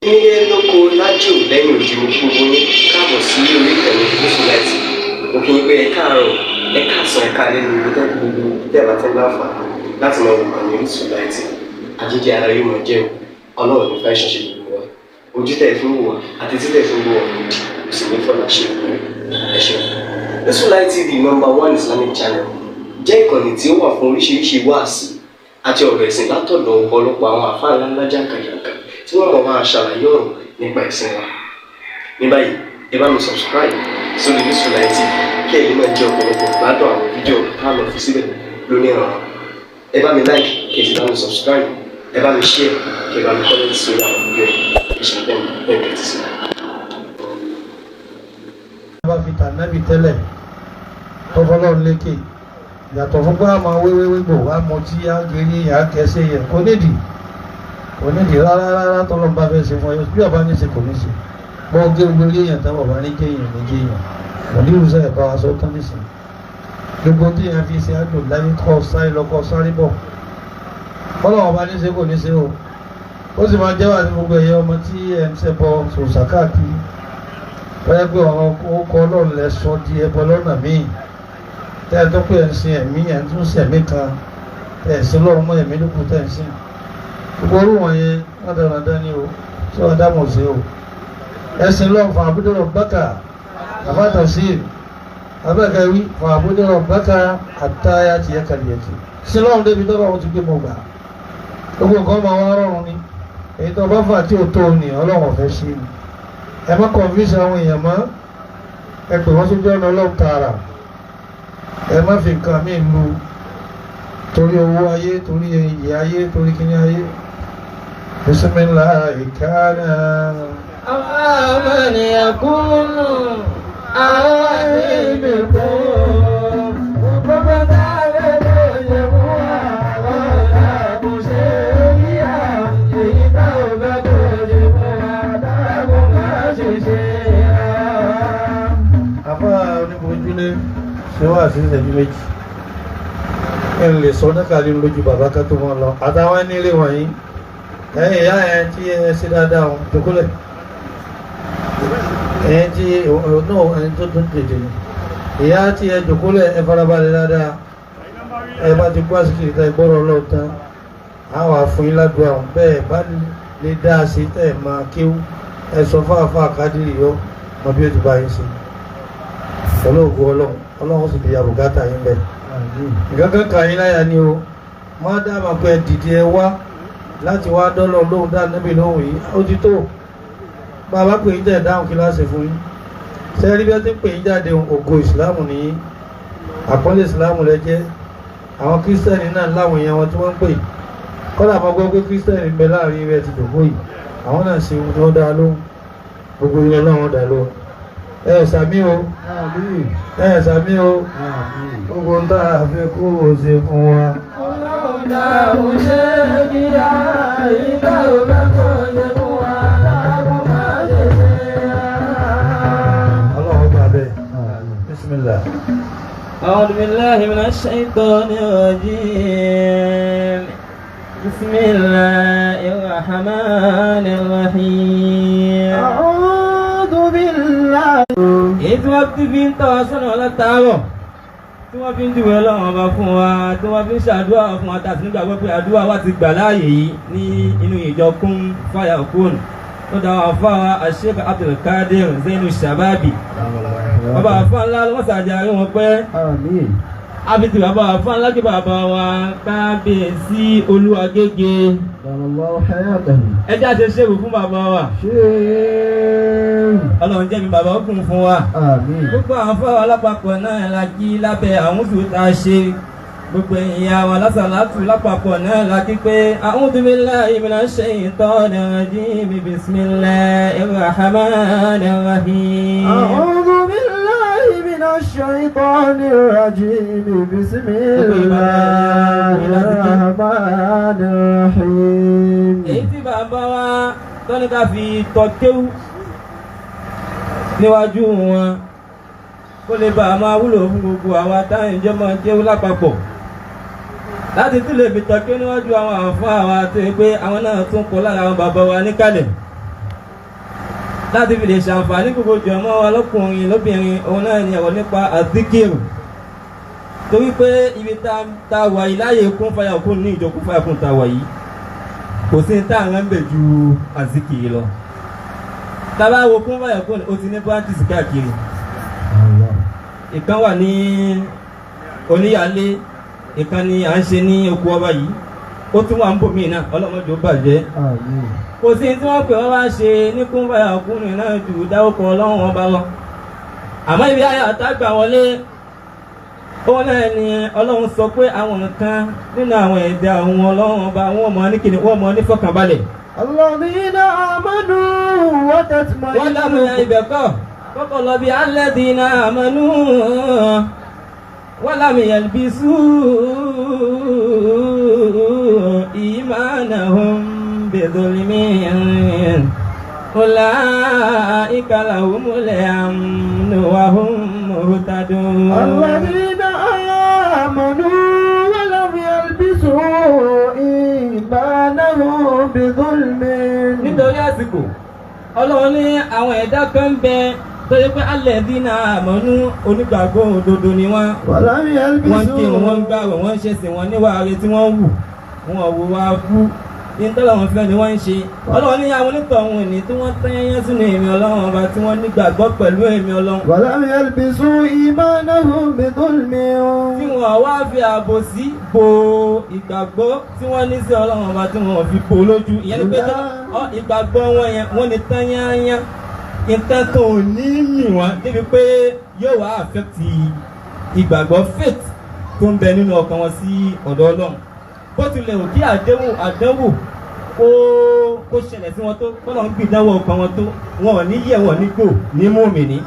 Nílé lóko lájò lẹ́yìn odi, mo kí gbogbo yín káàbọ̀ sí orí ìkànnì Gúúsù Láìtì. Mo kí yín pé ẹ káàárọ̀, ẹ káàsán, ẹ káalẹ́ ní ibi tẹ́ gbogbo tẹ́ bá tẹ́ láǹfààní láti máa wò kàn ní Orísun Láìtì. Àjíjẹ ara yóò máa jẹun. Ọlọ́run ní fẹ́ ṣẹṣẹ gbogbo wa. Ojú tẹ́ fi ń wò wá àti tí tẹ́ fi ń wò wá òdì kò sì ní fọlá ṣe ìpínlẹ̀. Ẹ ṣeun. Orísun Light TV, number one Islamic channel, jẹ́ ìkànnì tí ó wà fún oríṣiríṣi wáàsí àti ọ̀rọ̀ ẹ̀sìn látọ̀dọ̀ ọ̀pọ̀lọpọ̀ àwọn àfáà ńláńlá jàǹkàjàǹkà tí wọ́n mọ̀ máa ṣàlàyé ọ̀rọ̀ nípa ẹ̀sìn wa. Ní báyìí, ẹ bá mi subscribe sórí Orísun Light TV kí ẹ lè máa jẹ ọ̀pọ̀lọpọ̀ gbádùn àwọn fídíò tá a lọ fi síbẹ̀ lónìí ọ̀rọ̀. Ẹ bá mi like, kí ẹ sì bá mi subscribe, ẹ bá mi share, kí ẹ bá mi comment sórí àwọn fídíò yìí. Ẹ ṣe bẹ́ẹ̀ bẹ́ẹ̀ tẹ́tí sí. Bá fi tànàbì tẹ́lẹ̀ tó fọlọ́run lékè, yàtọ̀ fún pé a máa wéwéwé gbò wá mọ tí a gírí yà á kẹsẹ̀ yẹ, kò nídìí, kò nídìí rárá rárá. Tọ́lọ́run bá fẹ́ ṣe fún ẹ, bí ọba ní ṣe, kò ní ṣe. Bọ́ gé gbogbo èèyàn tán, bàbá ní jẹ́ èèyàn, ní jẹ́ èèyàn. Mọ̀dírù sẹ́yìn bá wa sọ tán nísìnyí. Gbogbo tí èèyàn fi ṣe àjò láyé, kọ́ sáré lọ, kọ́ sáré bọ̀, fọlọ́run bá ní ṣe, kò ní ṣe o. Ó sì máa jẹ́ wà ní gbogbo ẹ̀yẹ ọmọ tí ẹ̀ ń ṣẹbọ sòsà káàkiri, wọ́n pé ọ̀rọ̀ orúkọ Ọlọ́run lẹ sọ di ẹbọ lọ́nà míì, tẹ́ ẹ tó pé ẹ̀ ń sin ẹ̀mí, ẹ̀ ń tún sẹ̀mí kan, tẹ́ ẹ̀ sin lọ́run mọ́ ẹ̀mí lókun tẹ́ ẹ̀ ń sìn. Gbogbo orú wọ̀nyẹn rádaràdá ni o tí wọ́n dámọ̀ sí o. Ẹ̀sìn lọ́run fún àbúdọ̀rọ̀ bákà àbátà sí abẹ́kẹ̀wí fún àbúdọ̀rọ̀ bákà àtàyà ti yẹ kàlíyẹ̀kì sin lọ́run débi tó bá wọn ti gbé mọ́ gbà. Gbogbo nǹkan máa wá rọrùn ni. Èyí tó bá fà tí ò tó ni Ọlọ́run ọ̀fẹ́ ṣe ni. Ẹ má confuse àwọn èèyàn mọ́. Ẹ pè wọ́n sójú ọ̀nà Ọlọ́run tààrà. Ẹ má fi nǹkan míì lu torí owó ayé, torí iyì ayé, torí kíní ayé. Bisimilahi kana. أمن يكون أهلكم Àfa oníbojúlé ṣe wá sí ìṣẹ́jú méjì ẹ lè sọ nákàlí lójú bàbá ká tó mọ́ lọ àtàwọn ẹni ilé wọ̀nyí. Ẹ̀yìn ìyá ẹ̀ tí ẹ ṣe dáadáa ọ̀hún jókòólẹ̀, ẹ̀yìn tí náà ẹni tó tún tètè ní ìyá tí ẹ jókòólẹ̀, ẹ farabalẹ̀ dáadáa. Ẹ bá ti gbọ́ àsìkò ìta ìgbọ́rọ̀ Ọlọ́run tán, á wà fún yín ládùúgbò àwọn bẹ́ẹ̀ bá lè dá a sí tẹ̀ máa kéwú. Ẹ sọ fáfáà kádìrì yọ mọ bí ó ti bá yín ṣe pẹ̀lú ògo Ọlọ́run. Ọlọ́run sì fi àbùkátà yín bẹ́ẹ̀. Nǹkan kan kà yín láyà ni o. Má dábàá pé ẹ dìde, ẹ wá láti wá dọ́lọ̀ lóhùn dá níbi lóhùn yìí, ó ti tó. Bàbá pè yín tẹ̀ dáhùn kíláàsì fún yín. Sẹ́rí bí wọ́n ti ń pè yín jáde, ògo ìsìláàmù nìyí, àpọ́nlé ìsìláàmù lẹ jẹ́. Àwọn kírísítẹ́nì náà láwọn èèyàn wọn tí wọ́n ń pè. Kọ́dà máa gbọ́ pé kírísítẹ́nì ń bẹ láàrin rẹ̀ ti dògbò yìí, àwọn náà ṣe ohun tí wọ́n dá lóhùn. Gbogbo ilé Ọlọ́run dá lóhùn. Ẹ sàmí o, ẹ sàmí o. Gbogbo ń tá a fẹ́ kó o ṣe fún wa. Ọlọ́run dáhùn ṣe kí á ìgbà ò bá kó ṣe fún wa láàbọ̀ má ṣe ṣe á. Ọlọ́run gbà bẹ́ẹ̀. Bismillah. أعوذ بالله من الشيطان الرجيم. بسم الله الرحمن الرحيم. أعوذ بالله. Èyí tí wọ́n ti fi ń tọ́ wa sọ́nà látàárọ̀, tí wọ́n fi ń dùwẹ̀ Ọlọ́run Ọba fún wa, tí wọ́n fi ń ṣàdúrà fún wa, tá a sì nígbàgbọ́ pé àdúrà wa ti gbà láàyè yìí ní inú ìjọ Kún Fáyà Kún lọ́dọ̀ àwọn afáwa Sheikh Abdulkadir Zainu Shababi, bàbá àfa ńlá, wọ́n ṣàjàrí wọn pẹ́. آمين. Àbítí bàbá àfa ńlá kí bàbá wa kábíyèsí Olúwagége. دام الله حياته. Ẹ jẹ́ àṣẹ ṣèwò fún bàbá wa. شيخ. Ọlọ́run jẹ́ mi bàbá ó kún fún wa. آمين. Gbogbo àwọn fáwọn alápapọ̀ náà la kí lábẹ́ àwọn oṣù tá a ṣe. Gbogbo ìyá wa lásàlátù lápapọ̀ náà la kí pé a'udhu billahi minash shaitanir rajim, bismillahir rahmanir rahim. أعوذ بالله من الشيطان الرجيم. بسم الله الرحمن الرحيم. Èyí tí bàbá wa tọ́ni ká fi tọ́ kéwú níwájú wọn, kó lè bá a máa wúlò fún gbogbo àwa táwọn ìjọ máa kéwú lápapọ̀, láti tún lè fi tọ́ kéwú níwájú àwọn àfáà wa tó yẹ pé àwọn náà tún kọ́ lára àwọn bàbá wa níkàlẹ̀. Láti fi lè ṣàǹfààní gbogbo jọmọ́ wa lọ́kùnrin lóbìnrin, òun náà ni ọ̀rọ̀ nípa àdíkìrù. Torí pé ibi tá a wà yìí láàyè kún fàyà kún ní ìjọ kún fàyà kún tá a wà yìí, kò sí ní tá à ń rán bẹ̀ ju àzíkìrì lọ. Tá a bá wo kún fàyà kún, ó ti ní branches káàkiri. Ìkan wà ní oníyàlé, ìkan ni à ń ṣe ní oko ọba yìí, ó tún wà ń bò míì náà, ọlọ́mọdé ó bàjẹ́. Kò sí tí wọ́n pè wọ́n wá ṣe ní kún fàyà kún náà ju dáwọ́kọ ọlọ́run ọba lọ. Àmọ́ ibi ayé àtàgbà wọlé, òun náà ni ọlọ́run sọ pé àwọn nǹkan nínú àwọn ẹ̀dá àwọn ọlọ́run ọba wọn mọ̀ ní kíni, wọ́n mọ̀ ní fọkànbalẹ̀. Alladhina amanu wa tatma'innu. Wọ́n dábòó yẹn ibẹ̀ kọ́ kọ́kọ́ lọ bí alladhina amanu wa lam yalbisu imanahum bidhulmin ulaika lahumul amnu wa hum muhtadun. Alladhina amanu wa lam yalbisu imanahum bidhulmin. Nítorí àsìkò, ọlọ́run ní àwọn ẹ̀dá kan ń bẹ tó yẹ pé alladhina amanu, onígbàgbọ́ òdodo ni wọ́n. Wọ́n ń kírun, wọ́n ń gbààwẹ̀, wọ́n ń ṣẹ̀sìn, wọ́n níwà rere tí wọ́n ń wù, wọ́n wò wá kú. Ní tọ́lọ́run fẹ́ ni wọ́n ń ṣe. Ọlọ́run ní àwọn onítọ̀hún ní tí wọ́n tẹ́yẹ́ sínú èmi ọlọ́run ọba, tí wọ́n nígbàgbọ́ pẹ̀lú èmi ọlọ́run. Walam yalbisu imanahum bidhulmin. Tí wọ́n wá fi àbòsí bo ìgbàgbọ́ tí wọ́n ní sí ọlọ́run ọba, tí wọ́n fi bo lójú. Ìyẹn ni pé ìgbàgbọ́ wọn yẹn wọ́n ní tányányá. Nǹkan kan ò ní mì wọ́n débi pé yóò wá affect ìgbàgbọ́ faith tó ń bẹ nínú ọkàn wọn sí ọ̀dọ̀ ọlọ́run. Bó tilẹ̀ ò kí àdánwò kó ṣẹlẹ̀ sí wọn tó, kọ́nà ń gbìdánwò ọkàn wọn tó, wọn ò ní yẹ̀, wọn ní gbò ní mùmínì.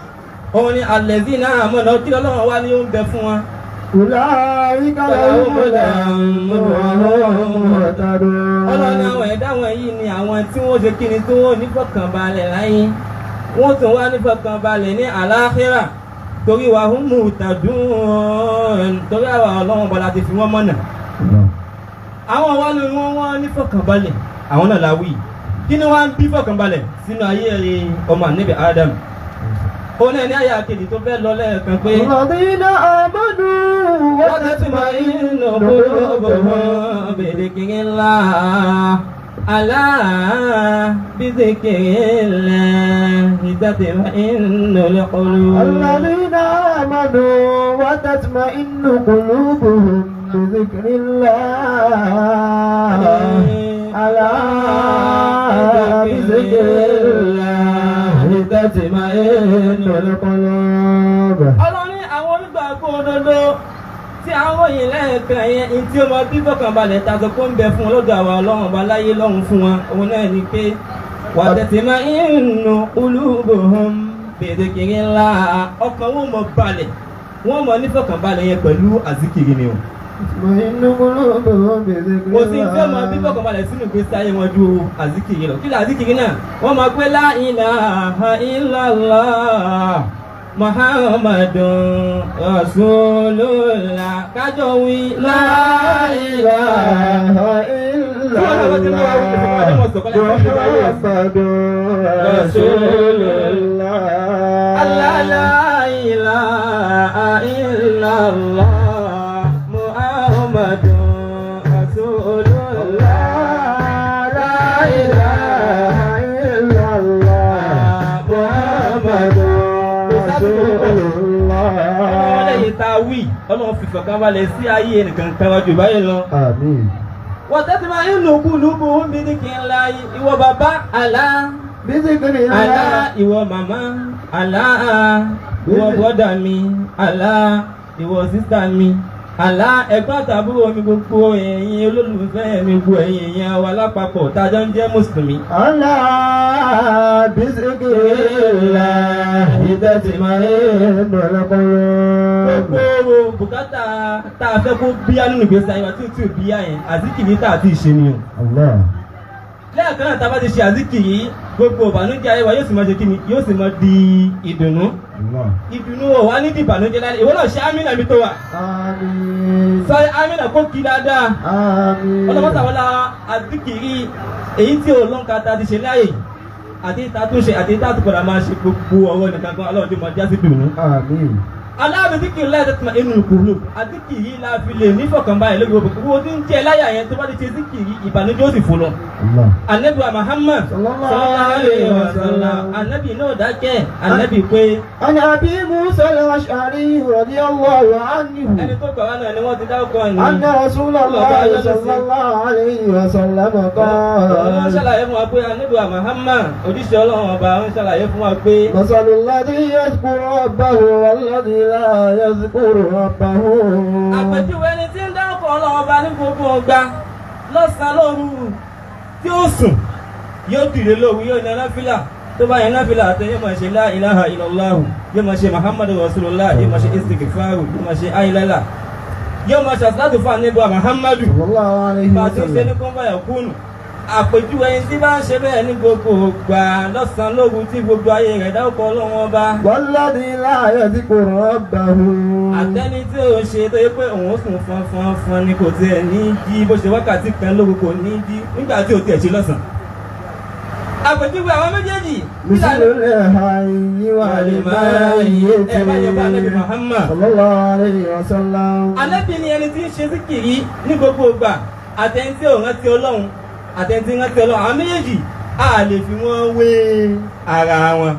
Òun ni alladhina amanu, kí ọlọ́run wá ní ó ń bẹ fún wọn. Ulaika lahumul amnu wa hum muhtadun. Ọlọ́run ní àwọn ẹ̀dá wọn yìí ni àwọn tí wọ́n ṣe kí ni, tí wọ́n nífọ̀kànbalẹ̀ láyé, wọ́n tún wá nífọ̀kànbalẹ̀ ní àlàáfíà, torí wa hum muhtadun, torí àwọn ọlọ́run bọ́lá ti fi wọ́n mọ̀nà. Àwọn wa ni wọ́n wọ́n nífọ̀kànbalẹ̀, àwọn náà la wí. Kí ni wọ́n bí fọ̀kànbalẹ̀ sínú ayé ọmọ ànábì Adam? Ó náà ní àyà kejì tó fẹ́ lọ lẹ́ẹ̀kan pé. Alladhina amanu wa tatma'innu qulubuhum bi dhikrillah. Ala bi dhikrillah tatma'innul qulub. Alladhina amanu wa tatma'innu qulubuhum bi dhikrillah. Ala bi dhikrillah tatma'innul qulub. Ọlọ́run ní àwọn onígbàgbọ́ òdodo tí àwọn yìí lẹ́ẹ̀kan yẹn, ní tí ó máa bí fọkànbalẹ̀ ta sọ pé ń bẹ fún ọlọ́dọ̀ àwọn ọlọ́run ọba láyé lọ́hùn fún wọn, òun náà ni pé wa tatma'innu qulubuhum bi dhikrillah. Ọkàn wọn mọ̀ balẹ̀, wọ́n mọ̀ ní fọkànbalẹ̀ yẹn pẹ̀lú àzíkiri ni o. Kò sí tí ó máa bí fọkànbalẹ̀ sínú ìgbésí ayé wọn ju àzíkiri lọ. Kí ni àzíkiri náà? Wọ́n máa pé la ilaha illallah Muhammadun Rasulullah. Kájọ wí la ilaha illallah Muhammadun Rasulullah. Allah la ilaha illallah Muhammadun Rasulullah. La ilaha illallah Muhammadun Rasulullah. Ọlọ́run tá a wí, ọlọ́run fi fọkànbalẹ̀ sí ayé ẹnìkan kan wájú báyìí lọ. Àmín. Wọ́n tẹ́tí máa ń lòkù lóko omi ní kí n la ìwọ bàbá àlá. Àlá ìwọ màmá àlá, ìwọ bọ́dà mi àlá, ìwọ sísá mi àlá, ẹ̀gbọ́n àtàbúrò mi, gbogbo ẹ̀yin olólùfẹ́ mi, gbogbo ẹ̀yin èèyàn wa lápapọ̀ tá a jọ ń jẹ́ mùsùlùmí. Àlá bisikillah tatma'innul qulub. Gbogbo bùkátà tá a fẹ́ kó bíyá nínú ìgbésí ayé wa tí ó tí ò bíyá yẹn, àzíkìrí tá a ti ṣe ni o. Lẹ́ẹ̀kan náà tá a bá ti ṣe àzíkìrí, gbogbo ìbànújẹ́ ayé wa yóò sì máa ṣe kíni, yóò sì máa di ìdùnnú. Ìdùnnú ò wá ní di ìbànújẹ́ láyé. Ìwọ náà ṣe ámínà mi tó wà. Àmín. Sọ ámínà kó kí dáadáa. Àmín. Ọlọ́mọ́sàwọ́lá àzíkìrí èyí tí ò lọ́nkà tá a ti ṣe láàyè. Àti ìta tó ṣe àti ìta tó padà máa ṣe gbogbo ọwọ́ nìkan kan Ọlọ́run tó máa já sí dùnú. Àmín. Aláàbò tí kì í láyé tó inú ìkùrù àti kì í la fi lè nífọ̀kànbalẹ̀ lórí gbogbo gbogbo tí ń jẹ láyà yẹn tó bá ti ṣe sí kì í ìbànújẹ́ ó sì fò lọ. Allah. Anabi wa Muhammad Sallallahu alayhi wa sallam. Anabi náà dákẹ́ anabi pé عن أبي موسى الأشعري رضي الله عنه ẹni tó gbà wá náà ni wọ́n ti dárúkọ ni. أن رسول الله صلى الله عليه وسلم Ọlọ́run قال ṣàlàyé fún wa pé anabi wa Muhammad òjíṣẹ́ Ọlọ́run ọba ń ṣàlàyé fún wa pé مثل الذي يذكر ربه والذي لا يذكر ربه àpèjúwe ẹni tí ń dárúkọ Ọlọ́run ọba ní gbogbo ọgbà lọ́sàn-án lóru tí ó sùn yóò dìde lóru yóò yan náfìlà tó bá yan náfìlà àti yóò máa ṣe la ilaha illallahu yóò máa ṣe muhammadu rasulullah yóò máa ṣe istighfaru yóò máa ṣe ayilala yóò máa ṣe àsàlátù fún ànábì wa muhammadu صلى الله عليه bá a ti ń ṣe ní وسلم kọ́ńbáyà kúnnù àpèjúwe ẹni tí bá ń ṣe bẹ́ẹ̀ ní gbogbo ògbà lọ́sàn-án lóru tí gbogbo ayé rẹ̀ dárúkọ Ọlọ́run ọba والذي لا يذكر ربه àtẹni tí ò ń ṣe tó yẹ pé òun sùn fọnfọnfọn ni kò tiẹ̀ ní jí bó ṣe wákàtí kan lóru kò ní jí nígbà tí ò tiẹ̀ ṣe lọ́sàn. àpèjúwe àwọn méjèèjì. مثل الحي والميت ẹ bá yẹ bá Ànábì Muhammad. صلى الله عليه وسلم Ànábì ni ẹni tí ń ṣe síkìrì ní gbogbo ìgbà àtẹni tí ò rántí Ọlọ́run àtẹni tí ń rántí Ọlọ́run àwọn méjèèjì a lè fi wọ́n wé ara wọn.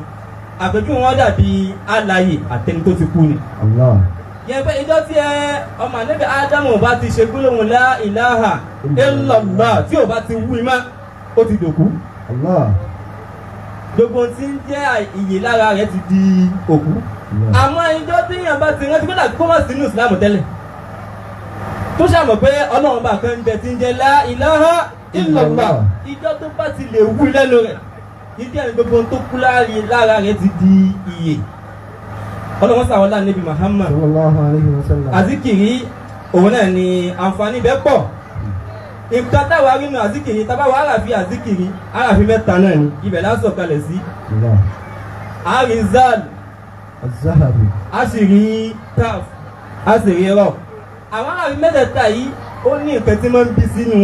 Àpèjúwe wọn dàbí alààyè àtẹni tó ti kú ni. الله Yẹn pé ìjọ tí ẹ ọmọ Ànábì Ádámù bá ti ṣe gbólóhùn la ilaha illallah tí ò bá ti wí mọ́ ó ti dòkú. الله Gbogbo ohun tí ń jẹ́ ìyè lára rẹ̀ ti di òkú. Àmọ́ ìjọ tí èèyàn bá ti rántí kódà kó má sínú ìsìlámù tẹ́lẹ̀ tó ṣàmọ̀ pé Ọlọ́run bá kan ń bẹ tí ń jẹ́ la ilaha illallah ìjọ tó bá ti lè wí lẹ́nu rẹ̀ ìjọ ẹni gbogbo ohun tó kú lára rẹ̀ ti di ìyè. Ọlọ́run sàwọn láàánú Muhammad. صلى الله عليه وسلم Àzíkìrí òun náà ni àǹfààní bẹ́ẹ̀ pọ̀ nǹkan táwa rí nu àzíkìrí tábà wà àràfi àzíkìrí àràfi mẹ́ta náà ni ibẹ̀ la sọ̀kalẹ̀ sí الله àárí zal الذهب a sì rí taf a sì rí rọ àwọn àràfi mẹ́tẹ̀ẹ̀ta yìí ó ní nǹkan tí máa ń bí sínú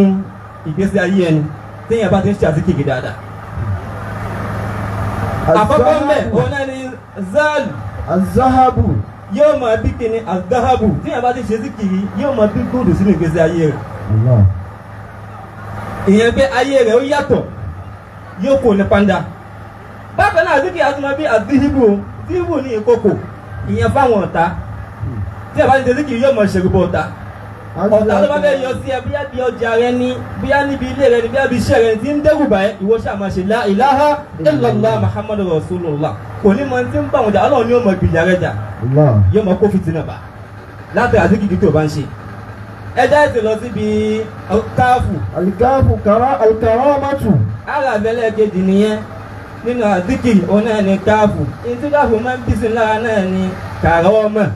ìgbésí ayé ẹni téèyàn bá ti ń ṣe àzíkìrí dáadáa àkọ́kọ́ ń bẹ̀ òun náà ni zal الذهب yóò máa bí kíni àdáhàbù téèyàn bá ti ṣe àzíkìrí yóò máa bí góòdù sínú ìgbésí ayé rẹ̀. الله Ìyẹn pé ayé rẹ̀ ó yàtọ̀ yóò kò ní pàǹdà bákan náà àzíkì àtúmọ̀ bí àdìhìbò dìhìbò ní ìkòkò ìyẹn fáwọn ọ̀tá tí a bá ti tẹ̀síkì yóò mọ̀ ṣègùbọ̀ ọ̀tá ọ̀tá ló bá fẹ́ yọ sí ẹ bóyá bí ọjà rẹ ní bóyá níbi ilé rẹ ní bóyá bí iṣẹ́ rẹ ní tí ń dẹ́rù bá ẹ ìwọ ṣáà máa ṣe la ilaha illallah muhammadu rasulullah kò ní mọ tí ń bá wọn jà Ọlọ́run ni ó mọ gbìyà rẹ jà الله yóò mọ kó fìtínà bá látẹ̀ àzíkì tó bá ń ṣe ẹ já ètò lọ síbi káfù الكاف الكرامة ara abẹ́lẹ̀ kejì nìyẹn nínú àzíkìrì òun náà ni káàfù ní tí káàfù máa ń bí sí lára náà ni kàrámọ̀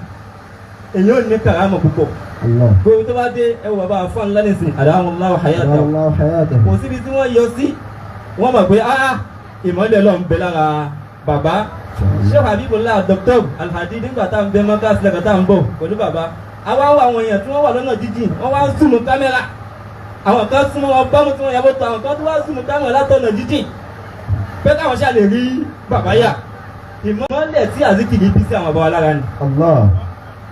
èyí ò ní kàrámọ̀ púpọ̀ الله gbogbo tó bá dé ẹ wò bàbá fún ńlá nìsín àdáhùn hayata الله حياته kò síbi tí wọ́n yọ sí wọ́n mọ̀ pé ah ìmọ̀lẹ̀ ló ń bẹ lára bàbá Sheikh Habibullah Dr. Alhadi nígbà tá à ń bẹ mọ́ká sílẹ̀ kàtà ń bọ̀ pẹ̀lú bàbá àwa wọ àwọn èèyàn tí wọ́n wà lọ́nà jíjìn wọ́n wá ń súnmù kámẹ́rà àwọn kan súnmọ́ wọn bámu tí wọ́n yàgò tó àwọn kan tó wá súnmù kámẹ́rà látọ̀nà jíjìn pé káwọn ṣáà lè rí bàbá yà ìmọ̀lẹ̀ tí àzíkìrì bí sí àwọn bàbá wa lára ni الله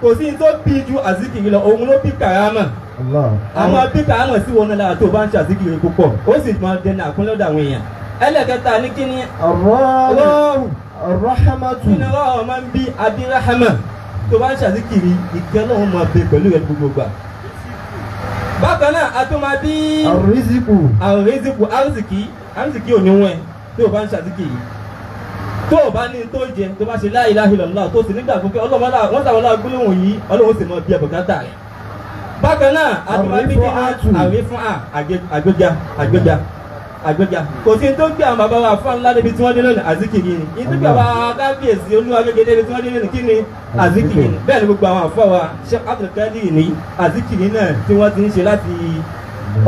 kò sí ní tó bí ju àzíkìrì lọ òun ló bí kàrámà الله àwọn bí kàrámà sí wọn náà lára tó bá ń ṣe àzíkìrì púpọ̀ ó sì máa dẹnu àkúnlọ́dọ̀ àwọn èèyàn ẹlẹ́kẹta ní kíni الرابع rọ́ọ̀rù الرحمة nínú rọ́ọ̀rù máa ń bí abirahama tó bá ń ṣàzíkìrì ìkẹ́ Ọlọ́run máa bẹ pẹ̀lú rẹ gbogbo gbà. Bákan náà a tún máa bí الرزق àrùn àrùsìkì àrùsìkì ò ní wọ́n ẹ tó o bá ń ṣàzíkìrì tó o bá ní tó jẹ tó bá ṣe la ilaha illallah tó sì nígbàgbọ́ pé Ọlọ́run wọ́n sàwọn alágbólóhùn yìí Ọlọ́run sì mọ bí ẹ̀bùkátà rẹ̀. Bákan náà a tún máa bí kí àrí fún àgbéga àgbéga àgbéga kò sí tó gbé àwọn bàbá wa fún ńlá débi tí wọ́n dé lónìí àzíkìrì ni ní tó gbé àwọn kábíyèsí olúwagége débi tí wọ́n dé lónìí kí ni àzíkìrì ni bẹ́ẹ̀ ni gbogbo àwọn àfọ wa Sheikh Abdulkadir ní àzíkìrì náà tí wọ́n ti ń ṣe láti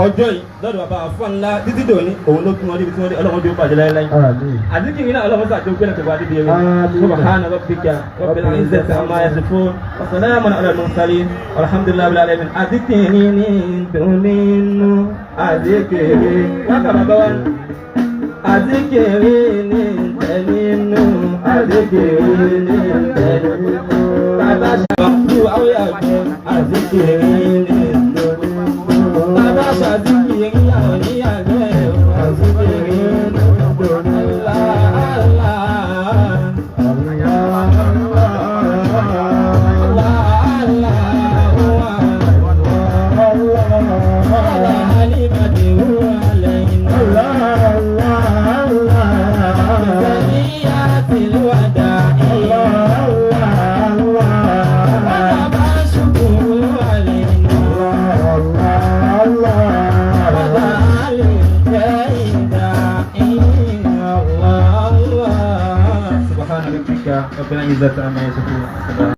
ọjọ́ yìí lọ́dọ̀ bàbá wa fún ńlá títí dòní òun ló gbé wọn débi tí wọ́n dé Ọlọ́run dé ó bàjẹ́ láéláé آمين àzíkìrì náà Ọlọ́run sàjọ gbé náà tẹ̀wá débi ẹ̀rọ آمين. subhana rabbika rabbil izzati amma yasifun wa salamun ala al-mursalin walhamdulillahi rabbil alamin àzíkìrì ní dùn nínú àzíkìrì wákà bàbá wa. Àzíkìrì ní ntẹ̀ nínú, àzíkìrì ní ntẹ̀ nínú. Bàbá ṣàkóso àwòyàgbẹ́, àzíkìrì ní ntẹ̀ nínú. Bàbá ṣàzíkìrì àwọn oníyàgbẹ́, àzíkìrì ní ntẹ̀ nínú. Allah, Allah, Allah, سبحان ربك رب العزة عما يصفون.